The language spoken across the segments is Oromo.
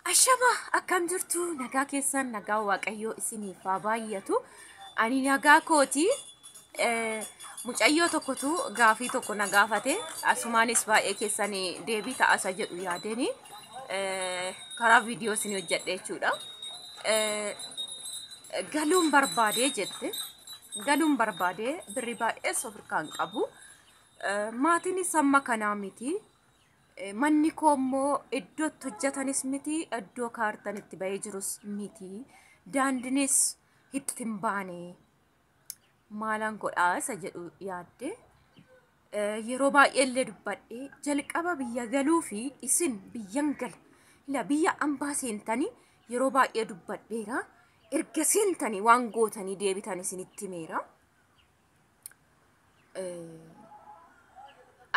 Ashama, akkam jirtu? Nagaa keessan? Nagaa Waaqayyoo isiniif haa baay'atu. Ani nagaa kooti. Mucayyoo tokkotu gaafii tokko na gaafate. Asumaanis baay'ee keessan deebii ta'asa jedhu yaadeni karaa viidiyoo isin hojjedhe jechuudha. Galuun barbaadee jette. Galuun barbaadee, birri baay'ees of harkaa hin qabu. Maatiinis amma kanaa miti. Manni koo immoo iddoo itti hojjetanis miti, iddoo kaartaan itti bahee jirus miti. Daandiinis itti hin baane. Maalaan godhaa isa jedhu yaadde. Yeroo baay'ee illee dubbadhee, jalqaba biyya galuu fi isin biyyan gala. Ila biyya ambaa seentanii yeroo baay'ee dubbadheera. Erga seentanii waan gootanii deebitan isinitti himeera.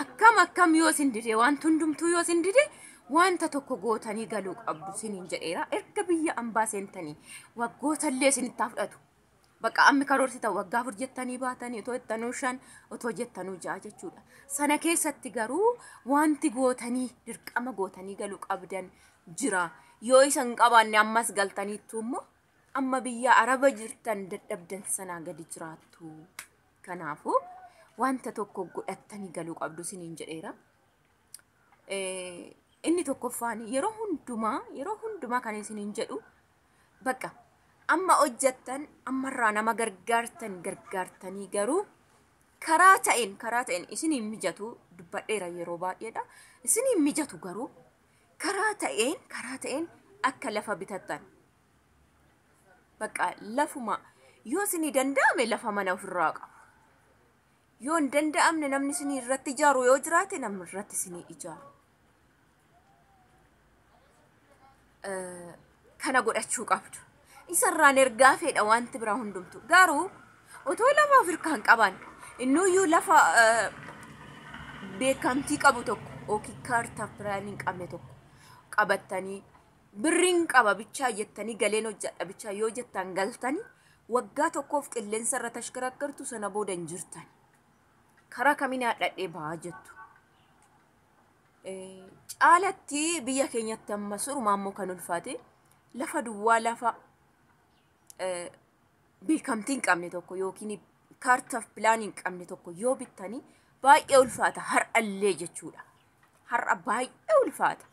Akkam akkam yoo isin dide, wanti hundumtuu yoo isin dide, wanta tokko gootanii galuu qabdu isiniin jedheera. Erga biyya ambaa seentanii waggoota illee isinitti haa fudhatu. Bakka ammi karoorsitan waggaa 4 jettanii baatanii, otoo jettanuu 5, otoo jettanuu 6 jechuudha. Sana keessatti garuu wanti gootanii dirqama gootanii galuu qabdan jira. Yoo isa hin qabaanne, ammas galtaniittu immoo amma biyya Araba jirtan dadhabdan sanaa gadi jiraattu. Kanaafuu wanta tokko godhattanii galuu qabdu isiniin jedheera. Inni tokkoffaan, yeroo hundumaa kan isiniin jedhu, bakka amma hojjettan ammarraa nama gargaartan gargaartanii, garuu karaa ta'een isiniin mijatu, dubbadheera yeroo baay'eedha. Isiniin mijatu, garuu karaa ta'een akka lafa bitattan. Bakka lafuma yoo isinii danda'ame lafa mana ofirraa qabu. Yoo hin danda'amne, namni isinii irratti ijaaru yoo jiraate, namni irratti isinii ijaaru. Kana godhachuu qabdu. Isarraan ergaa fedha wanti biraa hundumtu. Garuu otoo lafa of harkaa hin qaban, innuyyuu lafa beekamtii qabu tokko yookiin kaartaa pilaanii hin qabne tokko qabattanii, birriin qaba bichaa jettanii, galeen hojjedha bichaa yoo jettan, galtanii waggaa tokkoof qilleensa irra tashkarakkartu, sana booda hin jirtan. Karaa kamiin haadhadhee bahaa jettu. Caalatti biyya keenyatti amma surumaa immoo kan ulfaate, lafa duwwaa, lafa beekamtii hin qabne tokko yookiin kaartaaf pilaanii hin qabne tokko yoo bittanii baay'ee ulfaata har'allee jechuudha. Har'a baay'ee ulfaata.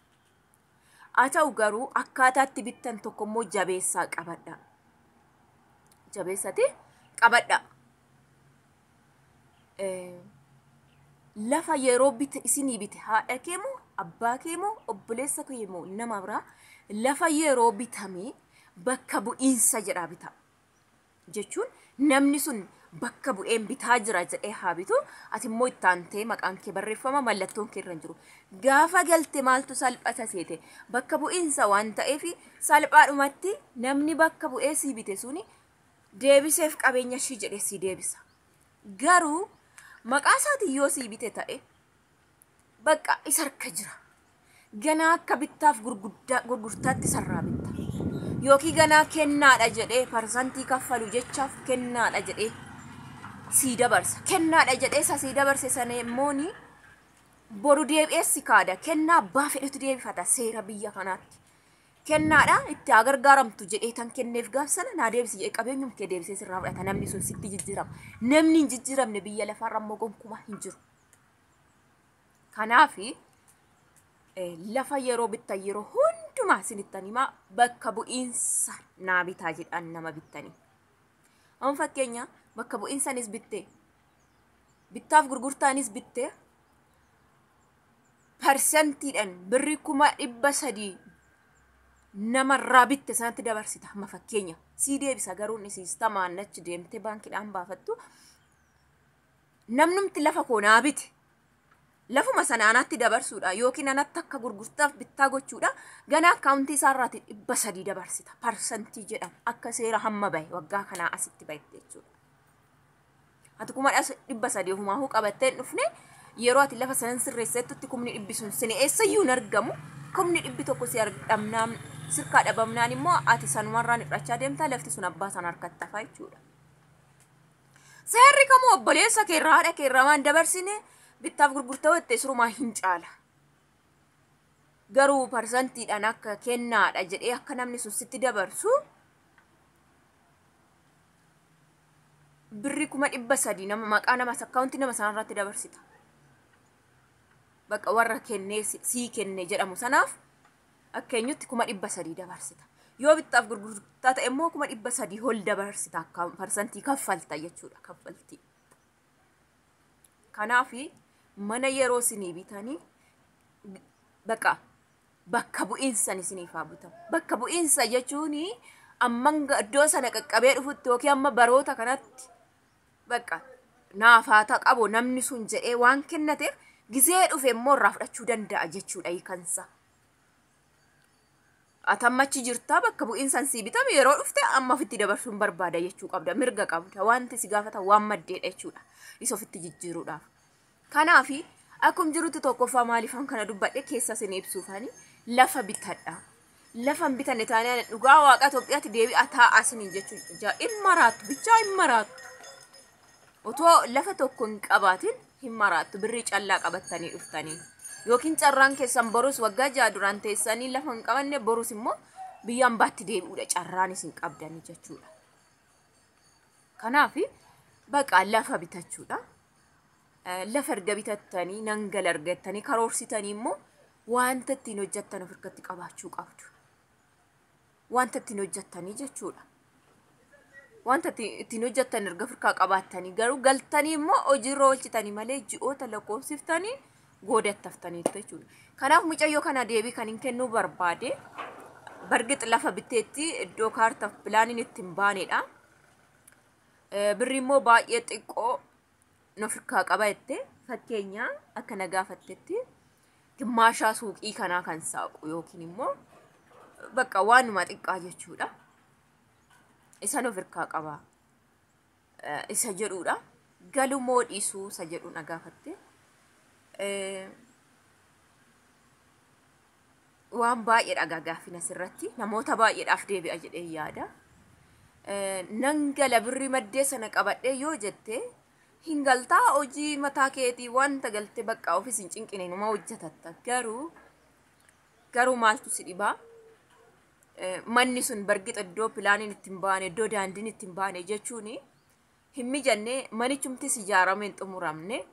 Haa ta'u garuu akkaataatti bittan tokko immoo jabeessaa qabadha. Jabeessati qabadha. Lafa yeroo bite isinii bite, haadha kee moo, abbaa kee moo, obboleessa kee moo, nama biraa, lafa yeroo bitame bakka bu'iinsa jedhaa bita. Jechuun namni sun bakka bu'een bitaa jira jedhee haa bitu, ati immoo itti aantee maqaan kee barreeffama, mallattoon kee irra hin jiru. Gaafa galte maaltu salphata seete? Bakka bu'iinsa waan ta'eef, salphaadhumatti namni bakka bu'ee sii bite suni deebiseef qabeenya ishii jedhee sii deebisa. Garuu maqaa isaatiin yoo sii bite ta'e, bakka isa harka jira. Ganaa akka bittaaf gurgurtaatti sarraa bitta. Yookiin ganaa kennaadha jedhee, parsantii kaffalu jechaaf kennaadha jedhee sii dabarsa. Kennaadha jedhee isa sii dabarse sana immoo boru deebi'ee si kaada. Kennaa abbaa fedhetu deebifata seera biyya kanaatti. Kennaadha itti haa gargaaramtu jedhee tan kenneef, gaaf sana naa deebisi jedhee qabeenyum kee deebisee sirraa fudhata, namni sun sitti jijjiirama. Namni hin jijjiiramne biyya lafaarra immoo gonkumaa hin jiru. Kanaafi lafa yeroo bittan, yeroo hundumaa isinittan himaa, bakka bu'iinsa naa bitaa jedhan nama bittanii. Amma fakkeenya bakka bu'iinsanis bittee, bittaaf gurgurtaanis bittee, parsantiidhaan birrii 300,000 namarraa bitte sanatti dabarsita. Amma fakkeenya sii deebisa, garuu inni siistamaan achi deemtee baankiidhaan baafattu, namnumti lafa koo naa bite lafuma sana anatti dabarsuudha yookiin anatti akka gurgurtaaf bittaa gochuudha, gana akkaawuntii isaarraati 300 dabarsita, parsantii jedhama, akka seera hamma bahe waggaa kanaa asitti bahe jechuudha. Ati 300,000 ofumaahuu qabattee hin dhufne. Yeroo ati lafa sanan sirreessettutti 100,000 sun sini eessayyuu hin argamu. 100,000 si dhabnaan, sirkaa dhabamnaan immoo ati sanumarraan hir'achaa deemtaa, lafti sun abbaa sana harkatti hafa jechuudha. Seerri kamuu obboleessa keerraa, haadha keerraa waan dabarsine bittaaf gurgurtaa watte sirumaa hin caala. Garuu parsantiidhaan akka kennaadha jedhee akka namni sun sitti dabarsu birrii 300,000 nama maqaa nama akkaawuntii nama sanarratti dabarsita. Bakka warra kennee sii kenne jedhamu sanaaf akka eenyutti 300,000 dabarsita. Yoo bittaaf gurgurtaa ta'e immoo 300,000 ol dabarsita, akka parsantii kaffalta jechuudha, kaffaltii. Kanaaf mana yeroo isinii bitanii bakka bakka bu'iinsan isiniif haa bitamu. Bakka bu'iinsa jechuun amma iddoo sana qaqqabee dhufutti yookiin amma baroota kanatti bakka naaf haa ta'u qabu namni sun jedhee waan kennateef gizee dhufe immoo irraa fudhachuu danda'a jechuudha hiikansa. Atammachi jirtaa, bakka bu'iinsan sii bitame, yeroo dhufte amma ofitti dabarsuun barbaada jechuu qabda, mirga qabda, wanti si gaafata waan maddeedha jechuudha isa ofitti jijjiiruudhaaf. Kanaafi akkum jirutti tokkoffaa maaliifan kana dubbadhe keessa isin ibsuufani, lafa bitadha. Lafa hin bitanne taanaan dhugaa waaqa Itoophiyaatti deebi'a taa'aa isiniin jechuun hin maraattu, bichaa hin maraattu. Otoo lafa tokko hin qabaatin hin maraattu, birrii callaa qabattanii dhuftanii. Yookiin carraan keessan borus waggaa 6 duraan teessanii lafa hin qabanne, borus immoo biyya ambaatti deebi'uudha carraan isin qabdanii jechuudha. Kanaaf baqa lafa bitachuudha. Lafa erga bitattanii nan gala argattanii karoorsitanii immoo wanta ittiin hojjettan of harkatti qabaachuu qabdu. Wanta ittiin hojjettanii jechuudha. Wanta ittiin hojjettan erga of harkaa qabaattanii garuu galtanii immoo hojiirra oolchitanii malee ji'oota lakkoofsiftanii goodattaftaniitu jechuudha. Kanaaf mucayyoo kana deebii kan hin kennuu barbaade, bargix lafa bitteetti iddoo kaartaaf pilaaniin ittiin baanedha. Birri immoo baay'ee xiqqoo of harkaa qaba jettee, fakkeenya akka na gaafattetti gimmaashaa suuqii kanaa kan saaqu yookiin immoo bakka waanuma xiqqaa jechuudha. Isan of harkaa qaba isa jedhudha. Galumoo dhiisuu isa jedhu na gaafatte. Waan baay'eedha gaaffiin asirratti namoota baay'eedhaaf deebi'a jedhee yaada. Nan gala, birrii maddee sana qabadhee yoo jette, hin galtaa, hojii mataa keetii wanta galtee bakka ofis hin cinqine numa hojjetatta. Garuu maaltu si dhibaa? Manni sun bargixa iddoo pilaaniin ittiin baane, iddoo daandiin ittiin baane jechuun hin mijanne, manichumtis ijaaramee hin xumuramne.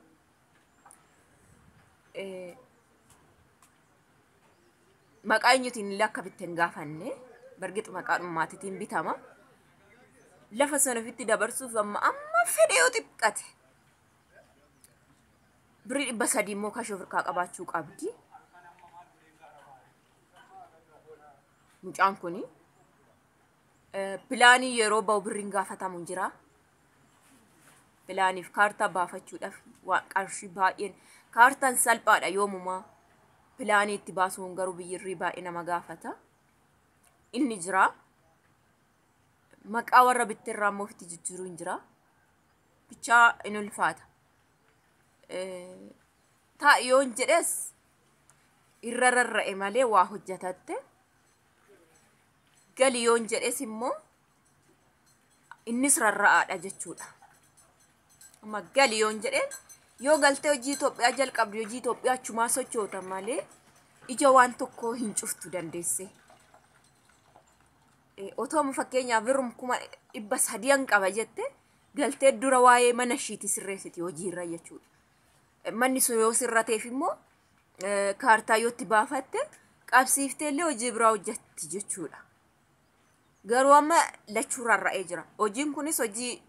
Maqaa eenyutiin illee akka bitte hin gaafanne, bargixa maqaa dhummaatiitiin bitama. Lafa sana ofitti dabarsuuf amma amma fedhe yoo xiqqate birrii 300 immoo kashee of harkaa qabaachuu qabdi. Mucaan kuni pilaanii yeroo ba'u birriin gaafatamu hin jira. Pilaaniif kaartaa baafachuudhaaf qarshii baay'een, kaartaan salphaadha yoomumaa, pilaanii itti baasuun garuu biyyirrii baay'ee nama gaafata. Inni jira. Maqaa warra bittirraa immoo ofitti jijjiiruu hin jira. Bichaa in ulfaata. Ta'a yoon jedhes irra rarra'e malee waa hojjetatte. Gali yoon jedhes immoo innis rarra'aadha jechuudha. Amma gali yoon jedheen, yoo galtee hojii Itoophiyaa jalqabdu, hojii Itoophiyaa achumaa sochoota malee ija waan tokkoo hin cuftu dandeesse. Otoo fakkeenyaaf birrum 300,000 qaba jette, galtee dura waa'ee mana ishiiti sirreessiti hojiirra jechuudha. Manni sun yoo sirrateef immoo kaartaa yoo itti baafatte qabsiiftee illee hojii biraa hojjetti jechuudha. Garuu amma lachuu rarra'ee jira. Hojiin kunis hojii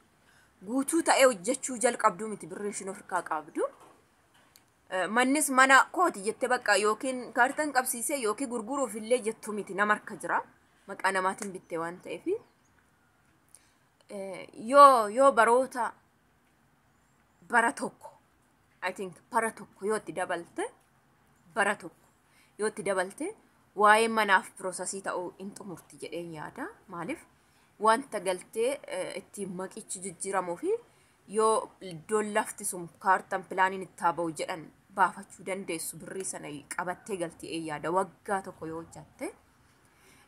guutuu ta'ee hojjechuu jalqabduu miti birriin ishiin of harkaa qabdu. Mannis mana kooti jettee bakka yookiin kaartaan qabsiisee yookiin gurguruuf illee jettu miti, nama harka jira. Maqaa namaatiin bitte waan ta'eef. Yoo baroota bara tokko, I think bara tokko yoo itti dabalte, bara tokko yoo itti dabalte waa'ee manaaf piroosasii ta'uu hin xumurti jedheen yaada. Maaliif wanta galtee ittiin maqichi jijjiiramuu fi yoo iddoon lafti sun kaartaan pilaaniin itti haa ba'u jedhan baafachuu dandeessu birrii sana qabattee galtee yaada waggaa tokko yoo hojjatte.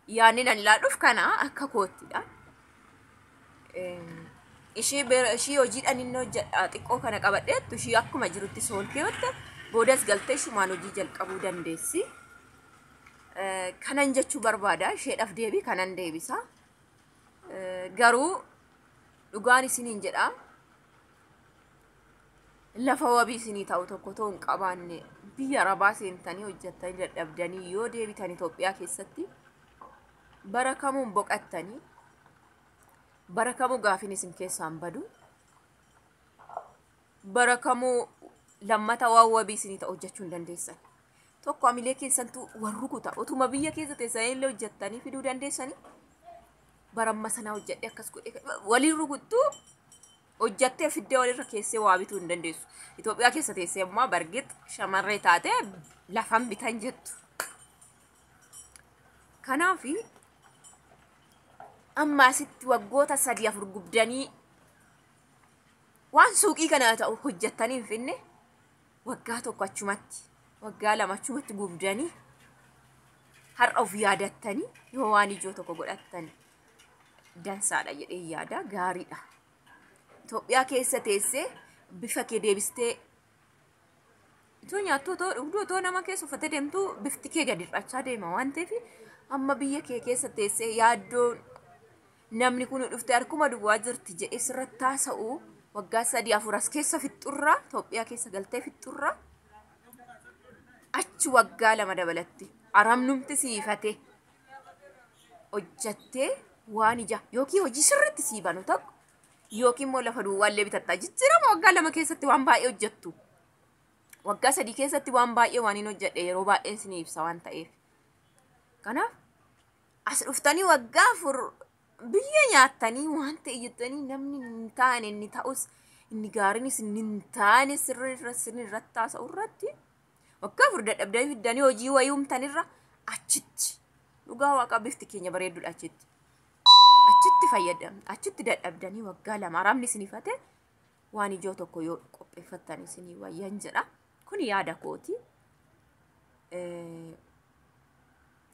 Yaadni nan ilaaluuf kana akka koottidha. Ishii hojiidhaan inni hojjedha xiqqoo kana qabadheettu ishii akkuma jirutti soolkee boodas galtee shumaan hojii jalqabuu dandeessi. Kanan jechuu barbaada, isheedhaaf deebii kanan deebisa. Garuu dhugaan isiniin jedha, lafa wabii isinii ta'u tokko ta'uu hin qabaanne biyya arabaa seentanii hojjettanii dadhabdanii yoo deebitan Itoophiyaa keessatti bara kamuun boqattanii, bara kamuu gaafiin isin keessaan badu, bara kamuu lammata waan wabii isinii ta'u hojjechuu hin dandeessan. Tokko amilee keessantu wal rukuta. Utuma biyya keessa teessanii illee hojjettanii fiduu dandeessanii, bara amma sanaa hojjedhe akkas godhe waliin rukuttuu, hojjattee fiddee walirra keessee waa bituu hin dandeessu. Itoophiyaa keessa teessee immoo bargit shamarree taatee lafan bitan jettu. Kanaaf amma asitti waggoota 3 4 gubdanii waan suuqii kana ta'u hojjettanii hin finne, waggaa 1 achumatti, waggaa 2 achumatti gubdanii, har'a of yaadattanii yoo waan ijoo tokko godhattan dansaadha jedhee yaada, gaariidha. Itoophiyaa keessa teessee bifa kee deebistee itoo nyaattuu, otoo dhugduu, otoo nama keessa uffatee deemtuu bifti kee gadi hir'achaa deema waan ta'eef, amma biyya kee keessa teessee yaaddoon namni kun dhuftee harkuma duwwaa jirti jedhee sirratti haasa'u waggaa 3 4 as keessa fixxurraa, Itoophiyaa keessa galtee fixxurraa, achi waggaa 2 dabalatti aramnumti siifate hojjattee waan ija yookiin hojii sirriitti sii banu tokko yookiin immoo lafa duwwaallee bitattaa jijjiirama. Waggaa 2 keessatti waan baay'ee hojjettu. Waggaa 3 keessatti waan baay'ee waan hin hojjedhe yeroo baay'een isinii ibsa waan ta'eef. Kanaaf as dhuftanii waggaa 4 biyya nyaattanii waan ta'e jettanii namni hin taane inni ta'us, inni gaariinis inni hin taane sirriirra sirriirratti haasa'u irratti waggaa 4 dadhabdanii fiddanii hojii wayii uumtanirra, achitti dhugaa waaqaa bifti keenya bareedduudha achitti. Achitti fayyadam, achitti dadhabdanii waggaa 2 aramni isinifate waan ijoo tokko yoo qopheeffattan isinii wayyan jedha. Kun yaada kooti.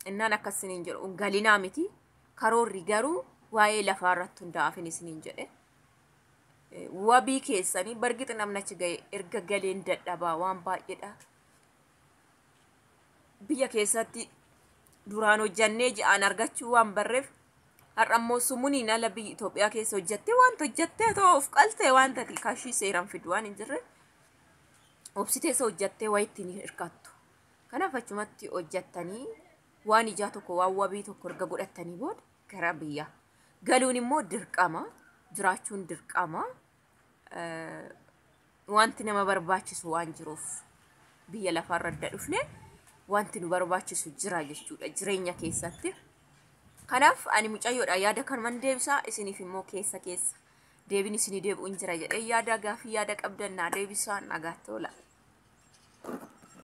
Innaan akkas isiniin jedhu galinaa miti. Karoorri garuu waa'ee lafaa irratti hundaa'aafin isiniin jedhe. Wabii keessanii bargixi namni achi ga'e erga galeen dadhabaa waan baay'eedha. Biyya keessatti duraan hojjannee ji'aan argachuu waan barreef, har'a immoo sumuniin ala biyya Itoophiyaa keessa hojjattee wanta hojjattee too of qaltee waan ta'e kashii seeraan fidu waan hin jirre, obsiteessa hojjattee wayitti ni hirkattu. Kanaaf achumatti hojjattanii waan ijaa tokko, waan wabii tokko erga godhattanii booda gara biyyaa galuun immoo dirqama, jiraachuun dirqama, wanti nama barbaachisu waan jiruuf, biyya lafaarra adda dhufne wanti nu barbaachisu jira jechuudha jireenya keessatti. Kanaaf ani mucayyoodha yaada kanuman deebisaa, isiniif immoo keessa keessa deebiin isinii deebi'uun jira jedhee yaada. Gaafii yaada qabdan naa deebisaa, nagaa tola.